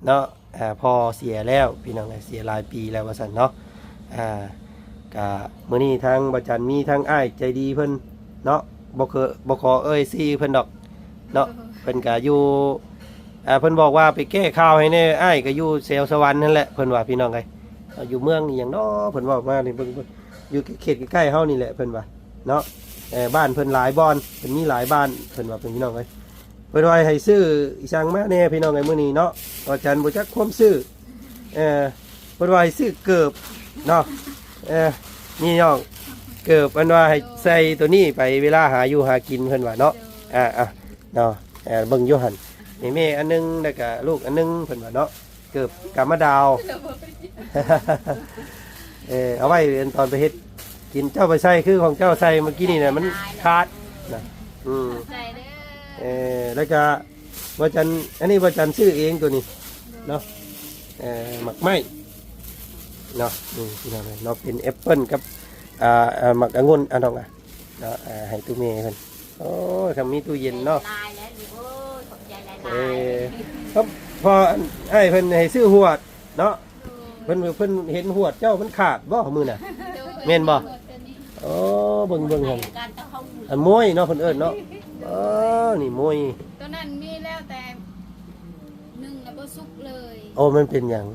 ເນາະ. ອາ ພໍ່ເສຍແລ້ວ ພີ່ນ້ອງເອີຍ ເສຍຫຼາຍປີແລ້ວວ່າຊັ້ນເນາະ. ອາ ກະມື້ນີ້ທາງບ່າວຈັນມີທາງອ້າຍໃຈດີເພິ່ນເນາະ ບໍ່ເຄີ ບໍ່ຂໍເອີ່ຍຊື່ເພິ່ນດອກເນາະ. ເພິ່ນກະຢູ່ ອາ ເພິ່ນບອກວ່າໄປແກ້ຂ່າວໃຫ້ແດ່ ອ້າຍກະຢູ່ແຖວສະຫວັນຫັ້ນແຫຼະ ເພິ່ນວ່າ ພີ່ນ້ອງເອີຍ. ຢູ່ເມືອງອີ່ຫຍັງເນາະ ເພິ່ນເວົ້າມານີ້ ເບິ່ງ ເບິ່ງ ຢູ່ເຂດໃກ້ໆເຮົານີ້ແຫຼະ ເພິ່ນວ່າເນາະ. ເອີ ບ້ານເພິ່ນຫຼາຍບ່ອນ ເພິ່ນມີຫຼາຍບ້ານ ເພິ່ນວ່າ ເພິ່ນ ພີ່ນ້ອງເອີຍ. ເພິ່ນວ່າໃຫ້ຊື້ອີ່ຫຍັງມາແດ່ ພີ່ນ້ອງເອີຍ ມື້ນີ້ເນາະ. ອາຈານບໍ່ຈັກຄວາມຊື້ ເອີ ເພິ່ນວ່າໃຫ້ຊື້ເກີບເນາະ. ເອີ ນີ້ນ້ອງ ເກີບ ເພິ່ນວ່າໃຫ້ໃສ່ໂຕນີ້ໄປເວລາຫາຢູ່ຫາກິນ ເພິ່ນວ່າເນາະ. ອາ ອາ ເນາະ ເອີ ເບິ່ງຢູ່ຫັ້ນ ໃຫ້ແມ່ອັນໜຶ່ງ ແລ້ວກະລູກອັນໜຶ່ງ ເພິ່ນວ່າເນາະ. ເກີບກາມະດາວ ເອີ ເອົາໄວ້ຕອນໄປເຮັດກິນ ເຈົ້າໄປໃສ່ຄືຂອງເຈົ້າໃສ່ເມື່ອກີ້ນີ້ນະ ມັນຂາດນະ. ອືມ ໃສ່ເດີ. ເອີ ແລ້ວກະບ່າວຈັນ ອັນນີ້ບ່າວຈັນຊື້ເອງໂຕນີ້ເນາະ. ເອີ ໝາກໄມ້ເນາະ. ອືມ ພີ່ນ້ອງເອີຍເນາະ ເປັນແອັບເປິ້ນກັບ ອ່າ ອ່າ ໝາກອະງຸ່ນ ອາ ນ້ອງ ອາ ເນາະ ອ່າ ໃຫ້ຕູ້ແມ່ເພິ່ນ. ໂອ້ຍ ຄັນມີຕູ້ເຢັນເນາະ ຫຼາຍແລ້ວລູກເອີຍ ຂອບໃຈຫຼາຍໆ. ເອີ ເພາະ ເພາະອ້າຍເພິ່ນໃຫ້ຊື້ຫວດເນາະ. ໂດຍ. ເພິ່ນ ເພິ່ນເຫັນຫວດເຈົ້າມັນຂາດບໍ່ມື້ນະ? ໂດຍ. ແມ່ນບໍ່? ຫວດຕົວນີ້. ໂອ້ ເບິ່ງ ເບິ່ງຫັ້ນ ອັນໂມຍເນາະ ເພິ່ນເອີ້ນເນາະ. ອໍ ນີ້ໂມຍ ຕົວນັ້ນມີແລ້ວ ແຕ່ໜຶ້ງແລ້ວບໍ່ສຸກເລີຍ. ໂອ້ ມັນເປັນຫຍັງ?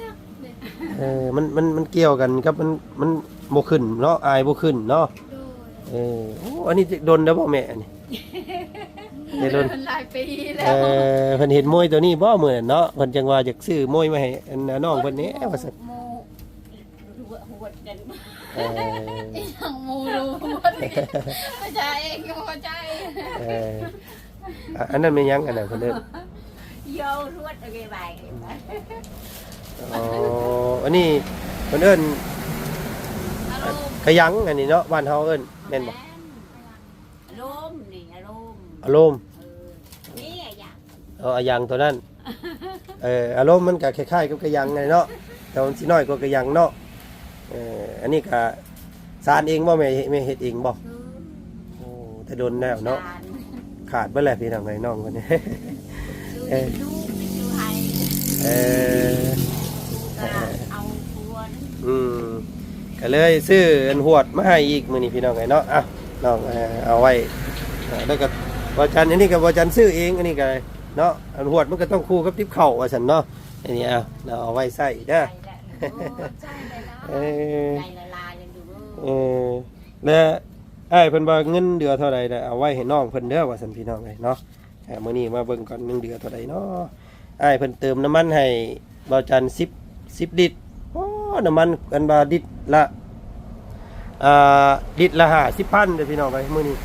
ຈັກເດ້. ເອີ ມັນ ມັນ ມັນກ່ຽວກັນກັບ ມັນ ມັນບໍ່ຂຶ້ນເນາະ ອາຍບໍ່ຂຶ້ນເນາະ. ໂດຍ. ເອີ ໂອ້ ອັນນີ້ດົນແລ້ວບໍ່ແມ່ ອັນນີ້? ແຕ່ດົນ ຫຼາຍປີແລ້ວ. ເອີ ເພິ່ນເຫັນໂມຍໂຕນີ້ບໍ່ມື້ນັ້ນເນາະ ເພິ່ນຈັ່ງວ່າຢາກຊື້ໂມຍມາໃຫ້ອັນນ້ອງເພິ່ນແດ່ວ່າຊັ້ນ. ໂມ ຫວດກັນ. ເອີ ອີຫຍັງໂມ ຫວດ ເຂົ້າໃຈເອງ ເຂົ້າໃຈ. ເອີ ອາ ອັນນັ້ນແມ່ນຫຍັງ ອັນນັ້ນເພິ່ນເອີ້ນ ໂຍ ຫວດ ໂອເຄ ບາຍ. ອໍ ອັນນີ້ເພິ່ນເອີ້ນ ອາລົມ ກະຍັງ ອັນນີ້ເນາະ ບ້ານເຮົາເອີ້ນ ແມ່ນບໍ່? ອາລົມນີ້ ອາລົມ ອາລົມ. ເອີ ນີ້ອາຍັງ ເອີ ອາຍັງໂຕນັ້ນ. ເອີ ອາລົມມັນກະຄ້າຍໆກັບກະຍັງຫັ້ນເນາະ ແຕ່ວ່າມັນຊິນ້ອຍກວ່າກະຍັງເນາະ. ເອີ ອັນນີ້ກະສານເອງບໍ່ແມ່? ແມ່ເຮັດເອງບໍ່? ໂອ້ ແຕ່ດົນແລ້ວເນາະ ຂາດເບິດແລ້ວ ພີ່ນ້ອງເອີຍ ນ້ອງເພິ່ນ. ເອີ ເອີ ກະເອົາຄົວ ອືມ ກະເລີຍຊື້ອັນຫວດມາໃຫ້ອີກມື້ນີ້ ພີ່ນ້ອງເອີຍເນາະ. ເອົາ ນ້ອງ ເອົາໄວ້ ແລ້ວກະບ່າວຈັນ ອັນນີ້ກະບ່າວຈັນຊື້ເອງ ອັນນີ້ກະເນາະ. ອັນຫວດມັນກະຕ້ອງຄູ່ກັບຕິບເຂົ້າວ່າຊັ້ນເນາະ. ອັນນີ້ ເອົາ ເອົາໄວ້ໃຊ້ເດີ. ເອີ ແລະ ອ້າຍເພິ່ນວ່າເງິນເດືອເທົ່າໃດ ເອົາໄວ້ໃຫ້ນ້ອງເພິ່ນເດີວ່າຊັ້ນ ພີ່ນ້ອງເອີຍເນາະ. ມື້ນີ້ມາເບິ່ງກ່ອນ ເງິນເດືອເທົ່າໃດເນາະ. ອ້າຍເພິ່ນເຕີມນ້ຳມັນໃຫ້ບ່າວຈັນສິບ ສິບລິດ. ໂອ້ ນ້ຳມັນ ອັນວ່າລິດລະ ອ່າ ລິດລະຫ້າສິບພັນເດີ ພີ່ນ້ອງເອີຍ ມື້ນີ້.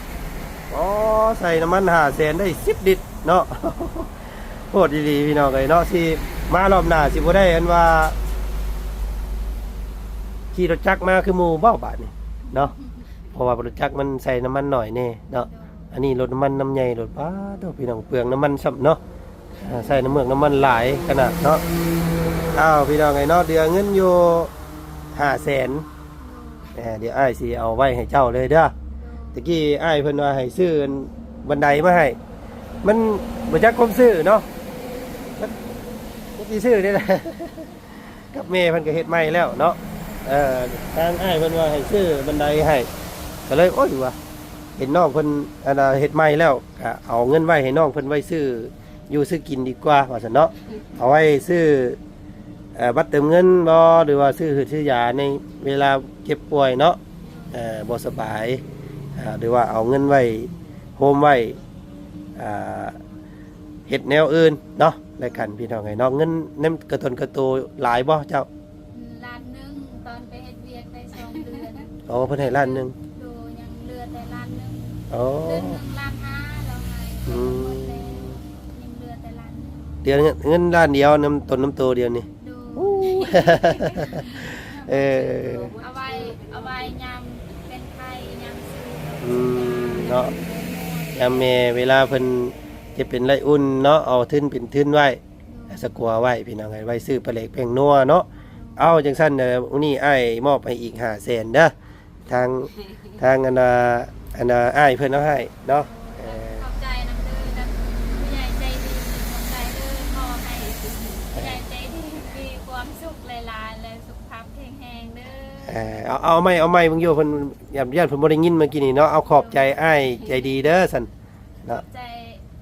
ອໍ ໃສ່ນ້ຳມັນຫ້າແສນໄດ້ສິບລິດເນາະ. ໂພດອີ່ຫຼີ ພີ່ນ້ອງເອີຍເນາະ. ຊິມາລອບໜ້າຊິບໍ່ໄດ້ອັນວ່າຂີ່ລົດຈັກມາຄືໝູ່ບໍ່ບາດນີ້ເນາະ ເພາະວ່າລົດຈັກມັນໃສ່ນ້ຳມັນໜ້ອຍແນ່ເນາະ. ອັນນີ້ລົດນ້ຳມັນນ້ຳໃຫຍ່ ລົດ ປາດໂທ້ ພີ່ນ້ອງ ເປືອງນ້ຳມັນຊ້ຳເນາະ. ອ່າ ໃສ່ນ້ຳເມືອກນ້ຳມັນຫຼາຍຂະໜາດເນາະ. ອ້າວ ພີ່ນ້ອງເອີຍເນາະ ເຫຼືອເງິນຢູ່ຫ້າແສນ. ເອີ ດຽວອ້າຍຊິເອົາໄວ້ໃຫ້ເຈົ້າເລີຍເດີ. ຕະກີ້ອ້າຍເພິ່ນວ່າໃຫ້ຊື້ອັນບັນໄດມາໃຫ້ ມັນບໍ່ຈັກຄວາມຊື່ເນາະ ຈັກ ຈັກຊິຊື້ໄດ້ ກັບແມ່ເພິ່ນກໍເຮັດໃໝ່ແລ້ວເນາະ. ເອີ ທາງອ້າຍເພິ່ນວ່າໃຫ້ຊື້ບັນໄດໃຫ້ ກໍເລີຍ ໂອ້ຍ ວ່າເຫັນນ້ອງເພິ່ນ ອັນນ່າ ເຮັດໃໝ່ແລ້ວ ກໍເອົາເງິນໄວ້ໃຫ້ນ້ອງເພິ່ນໄວ້ຊື້ຢູ່ຊື້ກິນດີກວ່າ ວ່າຊັ້ນເນາະ. ເອົາໄວ້ຊື້ ເອີ ບັດເຕີມເງິນບໍ ຫຼືວ່າຊື້ຮືດຊື້ຢາໃນເວລາເຈັບປ່ວຍເນາະ ເອີ ບໍ່ສະບາຍ ເອີ ຫຼືວ່າເອົາເງິນໄວ້ໂຮມໄວ້ ອ່າ ເຮັດແນວອື່ນເນາະ ແລະກັນ ພີ່ນ້ອງເອີຍເນາະ. ເງິນນຳກະຕົນກະໂຕຫຼາຍບໍ່ເຈົ້າ? ລ້ານໜຶ່ງ ຕອນໄປເຮັດວຽກໄດ້ສອງເດືອນ. ອໍ ເພິ່ນໃຫ້ລ້ານໜຶ່ງ. ໂດຍ ຍັງເຫຼືອແຕ່ລ້ານໜຶ່ງ. ອໍ ເດືອນໜຶ່ງລ້ານຫ້າ ລາວໃຫ້ ອືມ ໝົດແລ້ວ ຍັງເຫຼືອແຕ່ລ້ານໜຶ່ງ. ດຽວເງິນ ເງິນລ້ານດຽວນຳຕົນນຳໂຕດຽວນີ້. ໂດຍ ໂອ້ ເອີ ເອົາໄວ້ ເອົາໄວ້ຍາມເປັນໄຂ້ຍາມຊືດ ອືມ ເນາະ ຍາມແມ່ເວລາເພິ່ນເຈັບເປັນໄຂ້ອຸ່ນເນາະ ເອົາທຶນເປັນທຶນໄວ້ ໂດຍ ສະກົວໄວ້ ພີ່ນ້ອງເອີຍ ໄວ້ຊື້ປາແຫຼກແປ້ງນົວເນາະ. ເອົາ ຈັ່ງຊັ້ນ ມື້ນີ້ອ້າຍມອບໃຫ້ອີກຫ້າແສນເດີ ທາງ ທາງອັນນ່າ ອັນນ່າ ອ້າຍເພິ່ນເອົາໃຫ້ເນາະ. ເອີ ຂອບໃຈນຳເດີ ທາງຜູ້ໃຫຍ່ໃຈດີ ຂອບໃຈເດີ. ຂໍໃຫ້ຜູ້ໃຫຍ່ໃຈດີມີຄວາມສຸກຫຼາຍໆ ແລະ ສຸຂະພາບແຂງແຮງເດີ. ເອີ ເອົາ ເອົາໃໝ່ ເອົາໃໝ່ເບິ່ງຢູ່ ເພິ່ນ ຢ້ານ ຢ້ານເພິ່ນບໍ່ໄດ້ຍິນເມື່ອກີ້ນີ້ເນາະ. ເອົາ ຂອບໃຈອ້າຍໃຈດີເດີ ຊັ້ນເນາະ. ຂອບໃຈ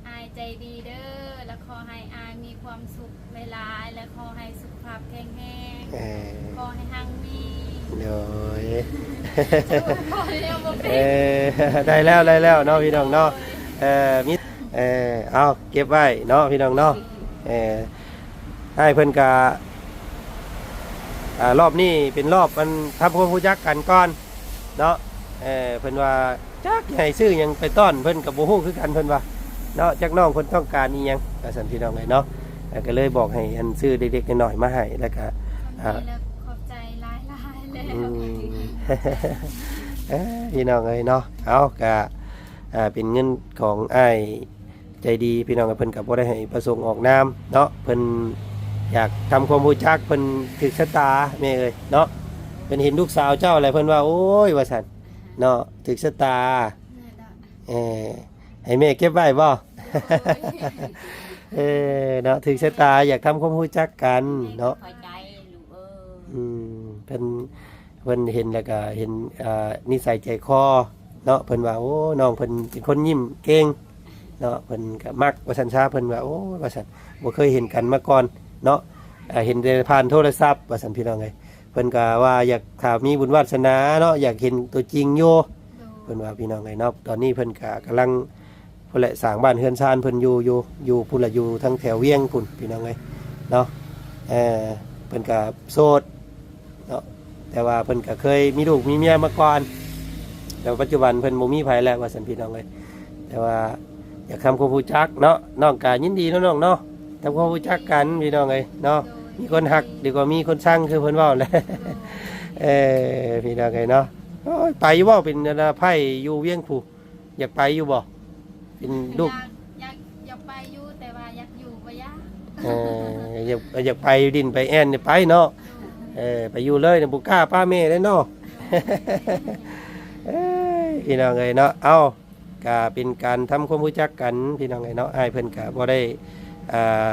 ອ້າຍໃຈດີເດີ ແລະ ຂໍໃຫ້ອ້າຍມີຄວາມສຸກ ຫຼາຍໆ ແລະ ຂໍໃຫ້ສຸຂະພາບແຂງແຮງ. ເອີ ຂໍໃຫ້ຮັ່ງມີ. ໂດຍ ຂໍແລ້ວບໍ່ເປັນ. ເອີ ໄດ້ແລ້ວ ໄດ້ແລ້ວເນາະ ພີ່ນ້ອງເນາະ. ເອີ ມີ ເອີ ເອົາ ເກັບໄວ້ເນາະ ພີ່ນ້ອງເນາະ. ເອີ ອ້າຍເພິ່ນກະ ອ່າ ລອບນີ້ເປັນລອບອັນທຳຄວາມຮູ້ຈັກກັນກ່ອນເນາະ. ເອີ ເພິ່ນວ່າ ຈັກໃຫ້ຊື້ຫຍັງໄປຕ້ອນ ເພິ່ນກໍບໍ່ຮູ້ຄືກັນ ເພິ່ນວ່າເນາະ ຈັກນ້ອງເພິ່ນຕ້ອງການອີ່ຫຍັງ ວ່າຊັ້ນ ພີ່ນ້ອງເອີຍເນາະ. ແລ້ວກໍເລີຍບອກໃຫ້ອັນຊື້ເລັກໆນ້ອຍໆມາໃຫ້ ແລ້ວກໍ ອ່າ ຂອບໃຈຫຼາຍໆແລ້ວ. ອືມ ເອີ ພີ່ນ້ອງເອີຍເນາະ. ເອົາ ກໍ ອ່າ ເປັນເງິນຂອງອ້າຍໃຈດີ ພີ່ນ້ອງເອີຍ ເພິ່ນກໍບໍ່ໄດ້ໃຫ້ປະສົງອອກນາມເນາະ ເພິ່ນຢາກທຳຄວາມຮູ້ຈັກ ເພິ່ນຖືກຊະຕາແມ່ເອີຍເນາະ. ເພິ່ນເຫັນລູກສາວເຈົ້າແລ້ວ ເພິ່ນວ່າ ໂອ້ຍ ວ່າຊັ້ນ ເນາະ ຖືກຊະຕາ. ແມ່ນລະ ເອີ ໃຫ້ແມ່ເກັບໄວ້ບໍ່? ໂດຍ ເອີ ເນາະ ຖືກຊະຕາ ຢາກທຳຄວາມຮູ້ຈັກກັນເນາະ. ແມ່ກໍເຂົ້າໃຈລູກເອີຍ. ອືມ ເພິ່ນ ເພິ່ນເຫັນແລ້ວກໍເຫັນ ອ່າ ນິໄສໃຈຄໍເນາະ ເພິ່ນວ່າ ໂອ້ ນ້ອງເພິ່ນເປັນຄົນຍິ້ມເກັ່ງເນາະ ເພິ່ນກໍມັກ ວ່າຊັ້ນຊະ. ເພິ່ນວ່າ ໂອ້ ວ່າຊັ້ນ ບໍ່ເຄີຍເຫັນກັນມາກ່ອນເນາະ ເຫັນແຕ່ຜ່ານໂທລະສັບ ວ່າຊັ້ນ ພີ່ນ້ອງເອີຍ. ເພິ່ນກໍວ່າຢາກ ຖ້າມີບຸນວາດສະໜາເນາະ ຢາກເຫັນຕົວຈິງຢູ່ ໂດຍ ເພິ່ນວ່າ ພີ່ນ້ອງເອີຍເນາະ. ຕອນນີ້ເພິ່ນກໍກຳລັງ ພຸ້ນແຫຼະ ສ້າງບ້ານເຮືອນຊານເພິ່ນຢູ່ ຢູ່ ຢູ່ພຸ້ນລະ ຢູ່ທາງແຖວວຽງພຸ້ນ ພີ່ນ້ອງເອີຍເນາະ. ເອີ ເພິ່ນກໍໂສດເນາະ ແຕ່ວ່າເພິ່ນກໍເຄີຍມີລູກມີເມຍມາກ່ອນ ແຕ່ວ່າປັດຈຸບັນເພິ່ນບໍ່ມີໃຜແລ້ວ ວ່າຊັ້ນ ພີ່ນ້ອງເອີຍ. ແຕ່ວ່າຢາກທຳຄວາມຮູ້ຈັກເນາະ ນ້ອງກໍຍິນດີເນາະ ນ້ອງເນາະ ທຳຄວາມຮູ້ຈັກກັນ ພີ່ນ້ອງເອີຍເນາະ. ໂດຍ ມີຄົນຮັກດີກວ່າມີຄົນຊັງ ຄືເພິ່ນເວົ້າແຫຼະ. ໂດຍ ເອີ ພີ່ນ້ອງເອີຍເນາະ. ໂອ້ຍ ໄປຢູ່ບໍ່ ເປັນອັນນາ ໃພ້ຢູ່ວຽງພູ ຢາກໄປຢູ່ບໍ່? ເປັນລູກ ຢາກ ຢາກ ຢາກໄປຢູ່ ແຕ່ວ່າຢາກຢູ່ບໍ່ຢາກ. ເອີ ຢາກ ຢາກໄປດິນໄປແອ່ນນີ້ໄປເນາະ. ໂດຍ ເອີ ໄປຢູ່ເລີຍນີ້ບໍ່ກ້າປະແມ່ເດ້ເນາະ. ໂດຍ ເອີຍ ພີ່ນ້ອງເອີຍເນາະ. ເອົ້າ ກະເປັນການທຳຄວາມຮູ້ຈັກກັນ ພີ່ນ້ອງເອີຍເນາະ. ອ້າຍເພິ່ນກະບໍ່ໄດ້ ອ່າ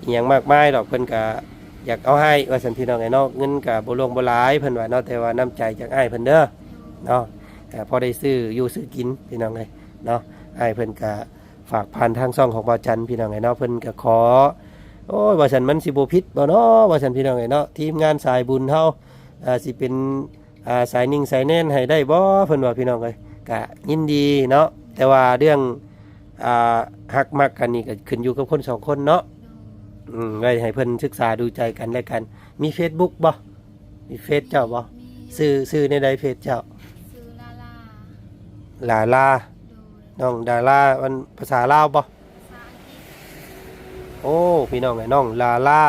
ອີ່ຫຍັງມາກມາຍດອກ ເພິ່ນກະຢາກເອົາໃຫ້ວ່າຊັ້ນ ພີ່ນ້ອງເອີຍເນາະ. ເງິນກະບໍ່ຫຼວງບໍ່ຫຼາຍ ເພິ່ນວ່າເນາະ ແຕ່ວ່ານ້ຳໃຈຈາກອ້າຍເພິ່ນເດີເນາະ ເອີ ພໍໄດ້ຊື້ຢູ່ຊື້ກິນ ພີ່ນ້ອງເອີຍເນາະ. ອ້າຍເພິ່ນກະຝາກຜ່ານທາງຊ່ອງຂອງບ່າວຈັນ ພີ່ນ້ອງເອີຍເນາະ. ເພິ່ນກະຂໍ ໂອ້ຍ ວ່າຊັ້ນ ມັນຊິບໍ່ຜິດບໍ່ເນາະ ວ່າຊັ້ນ ພີ່ນ້ອງເອີຍເນາະ. ທີມງານສາຍບຸນເຮົາ ອ່າ ຊິເປັນ ອ່າ ສາຍໜິ່ງສາຍແໜ້ນໃຫ້ໄດ້ບໍ່ ເພິ່ນວ່າ ພີ່ນ້ອງເອີຍ. ກະຍິນດີເນາະ ແຕ່ວ່າເລື່ອງ ອ່າ ຮັກມັກກັນນີ້ກໍຂຶ້ນຢູ່ກັບຄົນສອງຄົນເນາະ. ໂດຍ ອືມ ໄວ້ໃຫ້ເພິ່ນສຶກສາດູໃຈກັນແລະກັນ. ມີເຟສບຸກບໍ່? ມີເຟສເຈົ້າບໍ່? ມີ ມີຢູ່. ຊື່ ຊື່ແນວໃດເຟສເຈົ້າ? ຊື່ລາລາ ລາລາ. ໂດຍ ນ້ອງດາລາ ມັນພາສາລາວບໍ່? ພາສາອັງກິດ. ໂອ້ ພີ່ນ້ອງເອີຍ ນ້ອງລາລາ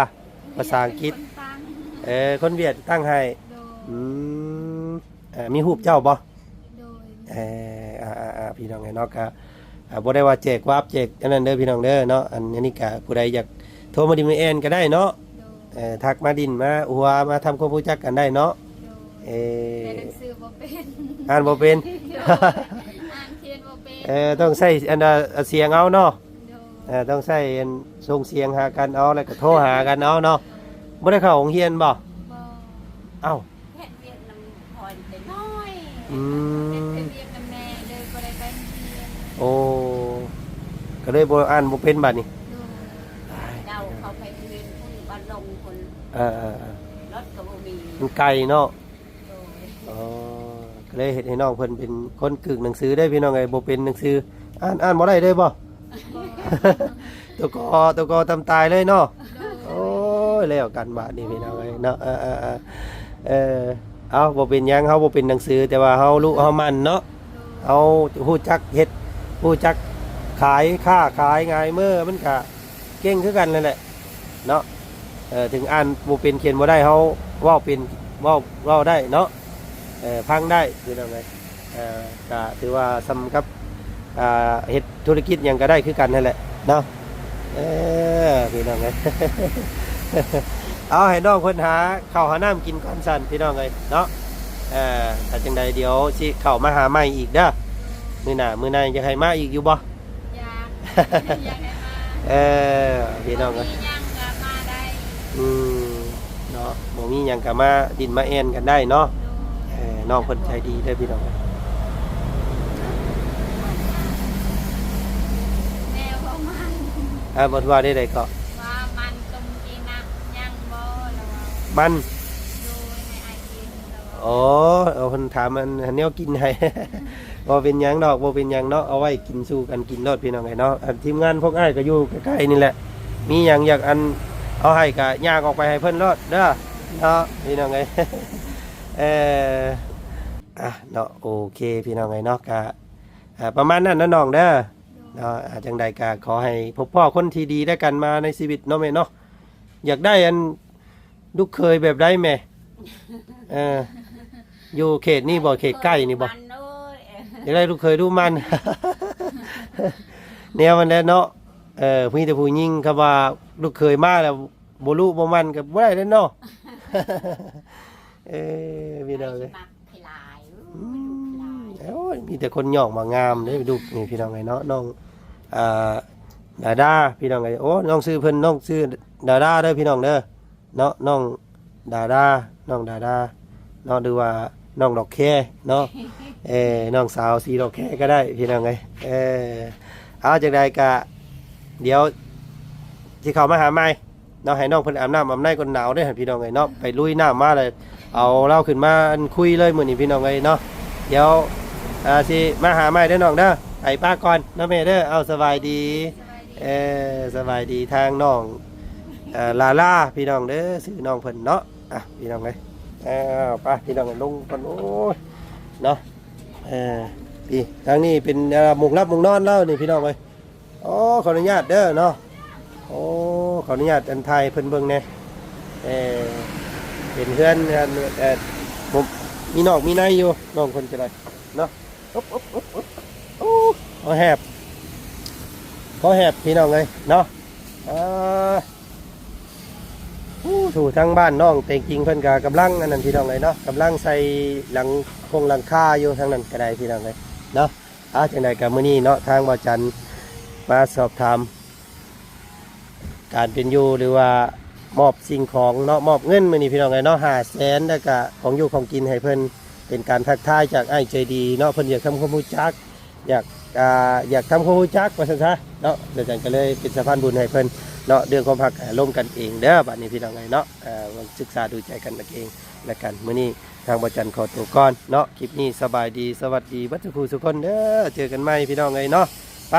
ພາສາອັງກິດ. ຄົນຕັ້ງ ເອີ ຄົນຫວຽດຕັ້ງໃຫ້. ໂດຍ ອືມ ເອີ ມີຮູບເຈົ້າບໍ່? ໂດຍ ເອີ ອ່າໆໆ ພີ່ນ້ອງເອີຍເນາະ. ກະ ອ່າ ບໍ່ໄດ້ວ່າແຈກວາບແຈກອັນນັ້ນເດີ ພີ່ນ້ອງເດີເນາະ. ອັນ ອັນນີ້ກະຜູ້ໃດຢາກໂທມາດິນມາແອ່ນກໍໄດ້ເນາະ. ໂດຍ ເອີ ທັກມາດິນມາຫົວ ມາທຳຄວາມຮູ້ຈັກກັນໄດ້ເນາະ. ໂດຍ ເອີ ແຕ່ໜັງສືບໍ່ເປັນ ອ່ານບໍ່ເປັນ. ໂດຍ ອ່ານຂຽນບໍ່ເປັນ. ເອີ ຕ້ອງໃຊ້ອັນ ອາ ສຽງເອົາເນາະ. ເອີ ຕ້ອງໃຊ້ອັນສົ່ງສຽງຫາກັນເອົາ ແລ້ວກໍໂທຫາກັນເອົາເນາະ. ບໍ່ໄດ້ເຂົ້າໂຮງຮຽນບໍ່? ບໍ່. ເອົ້າ ເຮັດວຽກນຳພໍ່ແຕ່ນ້ອຍ. ອືມ ເຮັດແຕ່ວຽກນຳແມ່ ເລີຍບໍ່ໄດ້ໄປໂຮງຮຽນ. ໂອ້ ກໍເລີຍບໍ່ ອ່ານບໍ່ເປັນບາດນີ້. ໂດຍ. ຕາຍ ເຈົ້າເຂົ້າໄປໂຮງຮຽນພຸ້ນ ບ້ານດົງພຸ້ນ. ເອີໆໆ ລົດກໍບໍ່ມີ ມັນໄກເນາະ. ໂດຍ. ອໍ ກໍເລີຍເຮັດໃຫ້ນ້ອງເພິ່ນເປັນຄົນກຶກໜັງສືເດ້ພີ່ນ້ອງເອີຍ ບໍ່ເປັນໜັງສື ອ່ານ ອ່ານບໍ່ໄດ້ເດ້ບໍ່? ບໍ່. ຕົວກໍ ຕົວກໍຕຳຕາຍເລີຍເນາະ. ໂດຍ. ໂອ້ຍ ແລ້ວກັນບາດນີ້ພີ່ນ້ອງເອີຍເນາະ. ເອີໆໆ ເອີ ເອົາ ບໍ່ເປັນຫຍັງ ເຮົາບໍ່ເປັນໜັງສື ແຕ່ວ່າເຮົາລຸເຮົາໝັ່ນເນາະ. ໂດຍ. ເຮົາຮູ້ຈັກເຮັດ ຮູ້ຈັກຂາຍ ຄ້າຂາຍ ງາຍເມີ ມັນກະເກັ່ງຄືກັນນັ້ນແຫຼະເນາະ. ເອີ ເຖິງອ່ານບໍ່ເປັນຂຽນບໍ່ໄດ້ ເຮົາເວົ້າເປັນ ເວົ້າ ເວົ້າໄດ້ເນາະ. ເອີ ຟັງໄດ້ພີ່ນ້ອງເອີຍ. ເອີ ກະຖືວ່າສ່ຳກັບ ອ່າ ເຮັດທຸລະກິດຫຍັງກະໄດ້ຄືກັນຫັ້ນແຫຼະເນາະ. ເອີ ພີ່ນ້ອງເອີຍ ເອົາ ໃຫ້ນ້ອງເພິ່ນຫາເຂົ້າຫານ້ຳກິນກ່ອນຊັ້ນພີ່ນ້ອງເອີຍເນາະ. ເອີ ຖ້າຈັ່ງໃດດຽວຊິເຂົ້າມາຫາໃໝ່ອີກເດີ ມື້ໜ້າ ມື້ໃນຢາກໃຫ້ມາອີກຢູ່ບໍ່? ຢາກ ຢາກໃຫ້ມາ. ເອີ ພີ່ນ້ອງເອີຍ ມີຫຍັງກໍມາໄດ້. ອືມ ເນາະ ບໍ່ມີຫຍັງກໍມາດິ້ນມາແອ່ນກັນໄດ້ເນາະ. ໂດຍ. ເອີ ນ້ອງເພິ່ນໃຈດີເດີພີ່ນ້ອງ. ແມ່ບໍ່ມັນ ເອີ ບໍ່ວ່າໄດ້ໃດເກາະ ວ່າມັນຕົ້ມກິນນະ ຍັງບໍ່ລະວ່າ ມັນ. ໂດຍ. ໃຫ້ອ້າຍກິນລະວ່າ. ອໍ ເອີ ເພິ່ນຖາມອັນແນວກິນໃຫ້. ບໍ່ເປັນຫຍັງດອກ ບໍ່ເປັນຫຍັງເນາະ ເອົາໄວ້ກິນສູ່ກັນກິນໂລດພີ່ນ້ອງເອີຍເນາະ. ອັນທີມງານພວກອ້າຍກໍຢູ່ໃກ້ໆນີ້ແຫຼະ ມີຫຍັງຢາກອັນເອົາໃຫ້ກໍຍ່າງອອກໄປໃຫ້ເພິ່ນໂລດເດີເນາະ ພີ່ນ້ອງເອີຍ. ເອີ ອ່ະເນາະ ໂອເຄພີ່ນ້ອງເອີຍເນາະ ກະ ອ່າ ປະມານນັ້ນເນາະນ້ອງເດີເນາະ. ອ່າ ຈັ່ງໃດກະຂໍໃຫ້ພົບພໍ້ຄົນທີ່ດີແລ້ວກັນມາໃນຊີວິດເນາະແມ່ເນາະ. ຢາກໄດ້ອັນ ລູກເຂີຍແບບໃດແມ່? ເອີ ຢູ່ເຂດນີ້ບໍ່ ເຂດໃກ້ນີ້ບໍ່? ມັນ ໂອ້ຍ ຢາກໄດ້ລູກເຂີຍດຸໝັ່ນ ແນວມັນແຫຼະເນາະ. ເອີ ມີແຕ່ຜູ້ຍິງ ຄຳວ່າລູກເຂີຍມາແລ້ວບໍ່ດຸບໍ່ໝັ່ນກໍບໍ່ໄດ້ແລ້ວເນາະ. ເອີ ພີ່ນ້ອງເອີຍ ໃຜຊິມັກໃຜຫຼາຍ. ອືມ ໂອ້ຍ ມີແຕ່ຄົນຍ້ອງວ່າງາມເດ້ລູກນີ້ ພີ່ນ້ອງເອີຍເນາະ. ນ້ອງ ອ່າ ດາດາ ພີ່ນ້ອງເອີຍ. ໂອ້ ນ້ອງຊື່ເພິ່ນ ນ້ອງຊື່ດາດາເດີພີ່ນ້ອງເດີ. ເນາະ ນ້ອງດາດາ ນ້ອງດາດາເນາະ ຫຼືວ່ານ້ອງດອກແຄເນາະ. ເອີ ນ້ອງສາວສີດອກແຄກໍໄດ້ພີ່ນ້ອງເອີຍ. ເອີ ເອົາ ຈັ່ງໃດກະດຽວຊິເຂົ້າມາຫາໃໝ່ເນາະ. ໃຫ້ນ້ອງເພິ່ນອາບນ້ຳອາບໃນກ່ອນ ໜາວເດ້ພີ່ນ້ອງເອີຍເນາະ. ໄປລຸຍນ້ຳມາເລີຍ ເອົາລາວຂຶ້ນມາອັນຄຸຍເລີຍມື້ນີ້ພີ່ນ້ອງເອີຍເນາະ. ດຽວ ອ່າ ຊິມາຫາໃໝ່ເດີນ້ອງເດີ. ໄປປະກ່ອນເນາະແມ່ເດີ. ເອົາ ສະບາຍດີ. ເອີ ສະບາຍດີ ທາງນ້ອງ ເອີ ລາລາ ພີ່ນ້ອງເດີ ຊື່ນ້ອງເພິ່ນເນາະ. ອ່ະ ພີ່ນ້ອງເອີຍ ເອົາ ໄປພີ່ນ້ອງເອີຍ ລົງກ່ອນ. ໂອ້ຍ ເນາະ ເອີ ນີ້ ທາງນີ້ເປັນ ເອີ ໝົກຫຼັບໝົກນອນລາວນີ້ ພີ່ນ້ອງເອີຍ. ໂອ້ ຂໍອະນຸຍາດເດີເນາະ. ໂອ້ ຂໍອະນຸຍາດອັນຖ່າຍໃຫ້ເພິ່ນເບິ່ງແດ່. ເອີ ເປັນເຮືອນ ເຮືອນ ເອີ ບໍ່ ມີນອກມີໃນຢູ່ ນ້ອງເພິ່ນກໍໄດ້ເນາະ. ໂອ້ ພໍແຮບ ພໍແຮບ ພີ່ນ້ອງເອີຍເນາະ. ເອີ ໂອ້ ທາງບ້ານນ້ອງແຕງກິງເພິ່ນກໍກຳລັງອັນນັ້ນ ພີ່ນ້ອງເອີຍເນາະ ກຳລັງໃສ່ຫຼັງຄົງຫຼັງຄາຢູ່ ທາງນັ້ນກໍໄດ້ ພີ່ນ້ອງເອີຍເນາະ. ອ່າ ຈັ່ງໃດກໍມື້ນີ້ເນາະ ທາງບ່າວຈັນມາສອບຖາມ ການເປັນຢູ່ ຫຼືວ່າມອບສິ່ງຂອງເນາະ ມອບເງິນມື້ນີ້ ພີ່ນ້ອງເອີຍເນາະ ຫ້າແສນ ແລ້ວກະຂອງຢູ່ຂອງກິນໃຫ້ເພິ່ນ ເປັນການທັກທາຍຈາກອ້າຍໃຈດີເນາະ. ເພິ່ນຢາກທຳຄວາມຮູ້ຈັກ ຢາກ ອ່າ ຢາກທຳຄວາມຮູ້ຈັກວ່າຊັ້ນຊະເນາະ. ແລ້ວຈັນກໍເລີຍເປັນສະພານບຸນໃຫ້ເພິ່ນເນາະ. ເລື່ອງຄວາມຮັກກໍລົມກັນເອງເດີ ບາດນີ້ ພີ່ນ້ອງເອີຍເນາະ. ເອີ ສຶກສາດູໃຈກັນເອງແລະກັນ. ມື້ນີ້ທາງບ່າວຈັນຂໍຕົວກ່ອນເນາະ. ຄລິບນີ້ສະບາຍດີ ສະຫວັດດີເບິດທຸກຜູ້ທຸກຄົນເດີ. ເຈີກັນໃໝ່ ພີ່ນ້ອງເອີຍເນາະ. ໄປ.